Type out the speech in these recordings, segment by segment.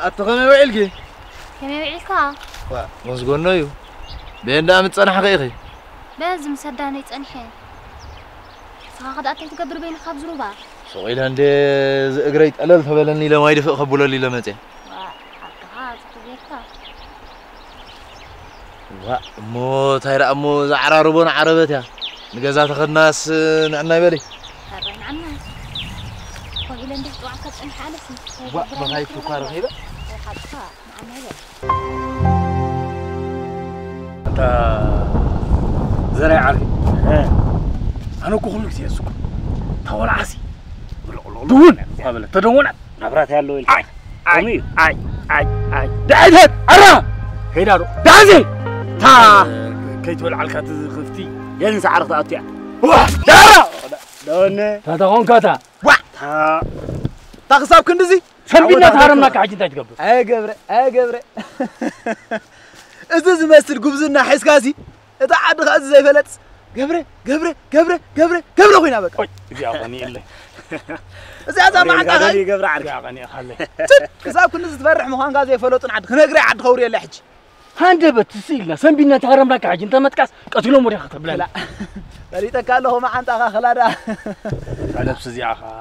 ኣቲ ከመይ ውዒልኪ? ከመይ ውዒልካ? ዋ፣ መስጎኖ እዩ። በየንዳ ምጸናሕኺ ኢኺ? በዚ ምስ ኣዳነይ ጸኒሐ። ንስኻ ከ ደኣ እንታይ ትገብር በይንኻ ኣብዚ ሩባ? ሱቕ ኢለ እንደ እዚ እግረይ ጠለል ተበለኒ ኢለ ማይ ድፍእ ከብለሉ ኢለ መጽየ። ዋ፣ ሓቅኻ ጽቡቕ ጌርካ። ዋ፣ እሞ እንታይ ደኣ እሞ እዛ ዓራርቦን ዓረበት እያ። ንገዛ ተኸድናስ ንዕናይ በሊ። ኣረ ንዓና። ኮፍ ኢለ እንዲህ ጥዋዕካ ጸኒሐ ኣለሲ። ዋ፣ እንታይ ገብር በኻይ ኣለሲ ሽኳር ረኺበ። ወይ ሓቅኻ፣ ንዓና ይበል። ኣታ ዘራይ ዓርኪ። ኣነ እኮ ኩሉ ግዜ እሱ እኮ ተወልዓሲ። ድውን። ተደወናት። መብራት ያለው ኢልካ። ኣይ ኣይ ኣይ ኣይ ኣይ ዳይተት ኣራ ሄዳ ዶ ዳዚ ታ ከይትበልዓልካ ትዝኽፍቲ የንሳ ዓርኽቲ ኣትያ ዋ ዳራ ዶነ ታታ ኾንካታ ዋ ታ ታኽሳብ ክንድዚ ሰንቢና ዓወት ታረምና ዓወት። ካሕጂ እንታይ ትገብር ኣይ ገብረ ኣይ ገብረ እዚ ዝመስል ጉብዝና ሒዝካሲ እታ ዓዲ ከኣ እዚ ዘይፈለጥስ ገብረ ገብረ ገብረ ገብረ ገብረ ኮይና በቃ። ቆይ እዚኣ ቀኒኤለይ። እዚኣ እዛ መዓንጣ ገብረ ዓርኪ። እዚኣ ቀኒኤኻለይ። ክሳብ ክንዲ ዝትፈርሕ ምዃንካ ዘይፈለጡን ዓዲ ክነግረ ዓዲ ከውርየላ ሕጂ። ሃንደበት ትስኢልና ሰንቢድና ተሃረምናካ ሕጂ እንተመጥቃስ ቀቲሎም ወዲኻ ተብለና። ፈሊጠካ ኣለኹ መዓንጣኻ ክላዳ። እዛ ነብሲ እዚኣ ኸኣ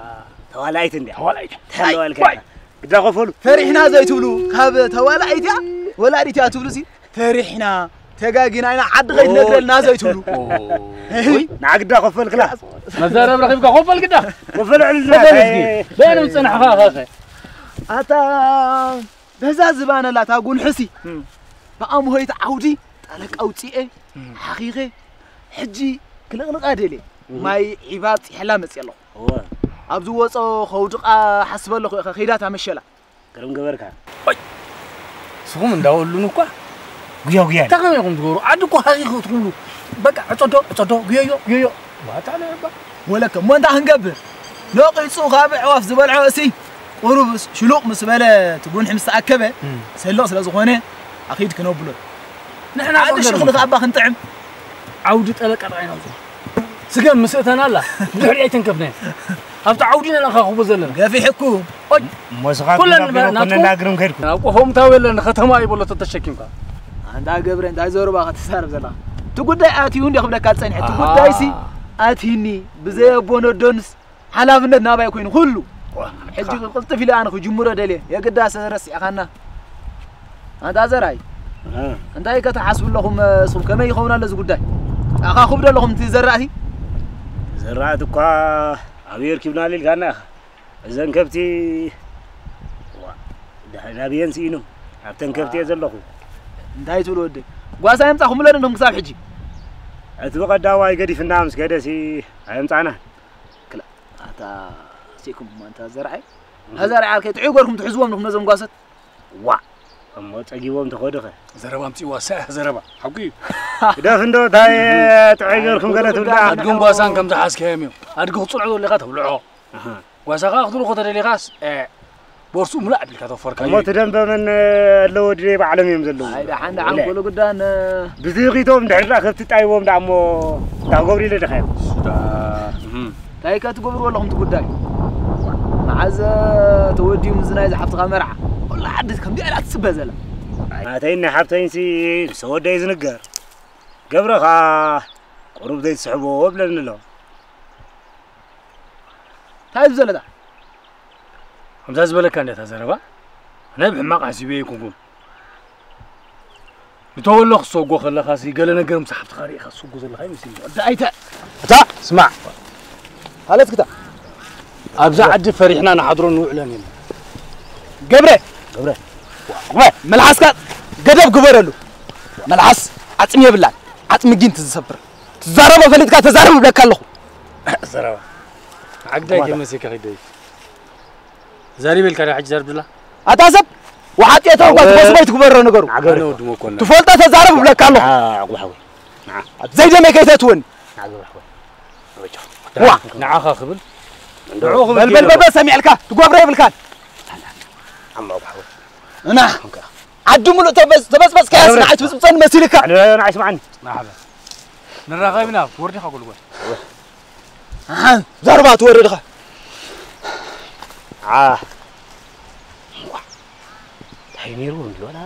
ተዋላይት እንድያ። ተዋላይት። ተዋላይት። ግዳ ከፈሉ። ፈሪሕና ዘይትብሉ ካብ ተዋላይት እያ ወላዲት እያ ትብሉ ሲ ተሪሕና ተጋጊና ኢና ዓዲ ከይትነግረልና ዘይትብሉ። ውይ ንዓግዳ ኮፈል ክላ መዛረብ ረኺብካ ኮፈል ግዳ ኮፈል ዕልና በየን ምፅናሕኻ ኸኸ ኣታ በዛ ዝባነላ እታ ጉንሕሲ ብኣምሆይቲ ዓውዲ ጠለቃ ኣውፅኤ ሓኺኸ ሕጂ ክልቕልቓ ደልየ ማይ ዒባ ኣብፂሐላ መፅእ ኣለኹ። ኣብ ዝወፆ ከውድቓ ሓስበ ኣለኹ ኢኸ ከይዳ እታ መሸላ። ግርም ገበርካ። ኣይ፣ ንስኹም እንዳበሉኒ እኳ ጉያ ጉያ። እንታይ ከመይ ኢኹም ትገብሩ? ዓዲ እኮ ሃኺኹ ትኽብሉ። በቃ ዕጸዶ፣ ዕጸዶ፣ ጉየዮ፣ ጉየዮ። ዋታ ለባ። ወለከ፣ እሞ እንታይ ክንገብር? ነቒጹ ካብ ኣዕዋፍ ዝበልዖ እሲ፣ ቁሩብ ሽሉቕ ምስ በለ፣ እቲ ጉንሒ ምስ ተኣከበ፣ እም። ሰሎቕ ስለ ዝኾነ፣ ኣኺድ ክነብሎ። ንሕና ሓደ እኮ ሽኽሊ ገርም። ከኣባ ክንጥዕም። ዓውዲ ጠለቀ ጥራይ ነውፅኦ። ስገም ምስ እተና ኣላ ብድሕሪ ኣይተንከፍናዮ ኣብቲ ዓውዲ ኢና ንኣኻኽቦ ዘለና። ገፊሕኩም። ኦይ፣ እሞ ስኻ ኩለን ኩና ቢሮ ናትኩም ኮነና ግርም ከድኩም። ኣብ ቆፎም ታው የለን ከተማ እዩ በሎ ተተሸኪምካ። ኣንታ ገብረ እንታይ ዘረባ ክትዛረብ ዘለኻ? እቲ ጉዳይ ኣትዩ እንዲ ክብለካ ዝጸንሐ። እቲ ኣሃ። ጉዳይሲ ኣትዩኒ ብዘይ ኣቦ ነዶንስ ሓላፍነት ናባይ ኮይኑ ኩሉ። ዋ፣ ሕጂ ክቕልጥፍ ኢለ ኣነ ክጅምሮ ደልየ። የግዳስ ረሲዕኻና። ኣንታ ዘራይ። እ። እንታይ ከተሓስቡ ኣለኹም፣ እስኹም ከመይ ይኸውን ኣሎ እዚ ጉዳይ? ኣኻ ክብዶ ኣለኹም እቲ ዘራእቲ? ዘራእቲ እኳ ኣበይ ኣርኪብና ኢልካና ኢኻ። እዘን ከብቲ፣ ዋ፣ ድሕሪ ናብየን ስኢኖም። ኣብተን ከብቲ እየ ዘለኹ። እንታይ ትብሉ ወደይ? ጓሳ የምጻኹምለን እንድኹም ክሳብ ሕጂ? እቲ ብቐዳዋይ ገዲፍና ምስ ከደሲ ኣየምጻእናን። ክላ፣ ኣታ ስኢኩም እሞ ኣንታ ዘርዓይ። ኣታ ዘርዓይ ዓርከይ፣ ጥዑይ ገርኩም ትሕዝዎም ንኹም ነዞም ጓሶት። ዋ፣ እሞ ጸጊቦም ተኸዱኸ። ዘረባ ኣምጺእዋ፣ ሳያ ዘረባ። ሓቂ እዩ። ግደፍ እንዶ፣ እንታይ ጥዑይ ገርኩም ገለ ትብላ? ኣድግን ጓሳን ከም ዝሓዝካዮም እዮም። ኣድጊ ክትጽልዖ ደሊኻ ተብልዖ። ኣሃ። ጓሳ ከኣ ክትልእኾ ተደሊኻስ፣ እ፣ ቦርሱ ሙሉእ ኣቢልካ ተወፈርካዮ እሞ እዩ። እቲ ደንበ መን ኣለዎ ድሌ ባዕሎም እዮም ዘለዉ። ኣይ፣ ደሓን፣ ደሓን፣ ወለ። ኮሎ ጉዳን፣ እ፣ ብዝኺቶም ድሕሪ ደኣ ከብቲ ጣይቦም ደኣ እሞ እንታይ ክገብሩ ኢለ ደኻዮም? ሱዳ፣ እም። እንታይ ከ ትገብርዎ ኣለኹም እቲ ጉዳይ? መዓዝ ተወዲኡ ምስዚ ናይዚ ሓፍትኻ መርዓ? ኩላ ዓዲ ከምዚኣ ኢላ ትጽበ ዘላ። ናተይን ናይ ሓብተይንሲ ምስ ወደይ ዝንገር። ገብረ ኸኣ ቁሩብ ዘይትስሕቦ እብለኒ ኣሎ። እንታይ እዩ ዘለታ? ከምዛ ዝበለካ እንድያ እታ ዘረባ። ኣነ ብሕማቕ ሓሲበ ኣይኮንኩን። ንተወሎ ክትሰጎ ከለኻሲ ገለ ነገር ምስ ሓፍትኻ ርኢኻ ትሰጎ ዘለኻ ይመስለኒ። ወዲ ኣይተ-፣ እታ ስማዕ። ሃለትክታ። ኣብዛ ዓዲ ፈሪሕና ንሓድሮን ንውዕሎን የለን። ገብረ! ገብረ! መልሓስካ ገደብ ግበረሉ። መልሓስ ዓጽሚ የብላን። ዓጽሚ ጊንት ዝሰብር። ትዛረቦ ፈሊጥካ ተዛረብ እብለካ ኣለኹ። ዘረባ። ዓግዳይ ከመሲካ ኺደይ። ዛሪበልካ ዲያ ሕጂ ዘርብ ድላ? ኣታ ሰብ፣ ወሓጥየት እኳ ኣወ። ትጎስቦ ይትግበሮ ነገሩ። ኣነ ወዲ መኮንን። ትፈልጦ ተዛረብ እብለካ ኣለኹ። ዓ-፣ ዓጉባ ሓወይ። ንዓ። ኣብ ዘይደመይ ከይተትወኒ። ንዓ ግብረ ሓወይ። ዋ። ንዓኻ ክብል። ንዕኡ ክብል በል፣ በል፣ ከይበሎ። በል፣ በል፣ ሰሚዕልካ። ትጎብሮ የብልካን። ዓማ ዓጉባ ሓወይ። እና። ዓዲ ሙሉእ ተበዝ-፣ ተበዝበዝካያስ ንዓይ ትብዝብፀኒ መሲልካ? ንዓይ ስምዓኒ። መርሓባ። ንራኸብ ኢና፣ ወርዲኻ ጎልጎል። ኣሓ፣ ዛርባ ትወርድኻ። ዓ። እንታይ ነይርዎ እንዲ ወላ።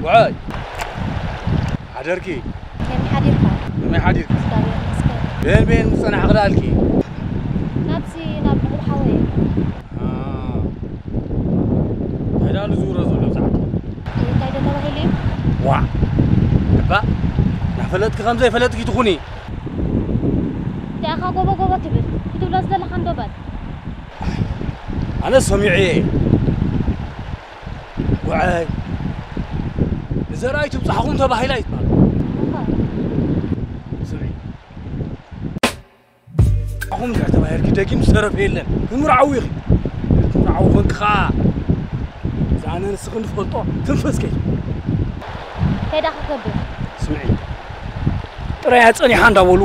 ውዓይ ሓደርኪ። ከመይ ሓዲርካ? ከመይ ሓዲርኪ? እግዚኣብሔር ይመስገን። ቤን ቤን ምጸናሕ ክዳልኪ። ናብዚ ናብ ልዑል ሓወይ። አ። እንታይ ዳሉ ዝውረ ዘሎ ብዛዕባ? እንታይ ዶ ተባሂሉ እዩ? ዋ። እባ ናፈለጥኪ ከም ዘይፈለጥኪ ትኹኒ። እንታይ ኢኻ ጎቦ ጎቦ ትብል? ክትብሎ ዝደለኻ እንዶ በል። ኣነ ሰሚዐ እየ። ውዓይ ንዘርኣይ ትብጻሕኹም ተባሂላ እዩ ዝበሃል። እኻ። ስምዒ። ኣኹም እንድሕር ተባሂልኪ ደጊም ዝተረፈ የለን። ክንምርዓዊ ኢኺ። ክንምርዓዊ ኮንኪ ኸዓ እዛ ኣነ ንስኺ ንፈልጦ ትንፈስ ከይዱ። እንታይ ደኣ ክገብር? ስምዒ። ጥራይ እያ ጸኒሓ እንዳበሉ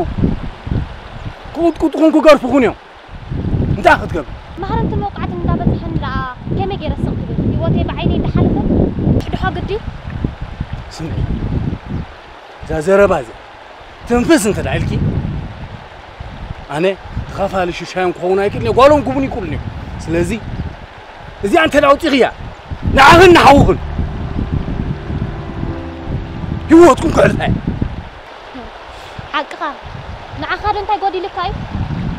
ክቕጥቅጥኹን ክገርፍኹን እዮም። እንታይ ክትገብር? ማህረምቲ መውቃዕትን እንዳበዝሐኒ ደኣ ከመይ ገይረ ስቕ ክብል? ህይወተይ ብዓይነይ እንዳሓለፈት ሕድሖ ግዲ? ስምዒ፣ እዛ ዘረባ እዚኣ ትንፍስ እንተ ደኣ ኢልኪ፣ ኣነ ተኻፋሊ ሽሻዮም ክኸውን ኣይክእልን እየ፣ ጓሎም ክቡን ይክእሉን እዮም። ስለዚ እዚኣ እንተ ደኣ ኣውጺኽያ፣ ንዓኽን ንሓውኽን ህይወትኩም ክዕርፋ እየ። ሓቅኻ። ንዓኻ ዶ እንታይ ጎዲልካ እዩ?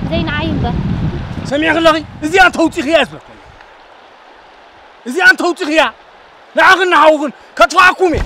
ዘይንዓይ እምበር። ሰሚዕኺ ኣለኺ? እዚኣ እንተውፂእኽያ እየ ዝብለኪ ዘለኹ። እዚኣ እንተውፂእኽያ፣ ንዓኽን ንሓውኽን ከጥፍኣኩም እየ።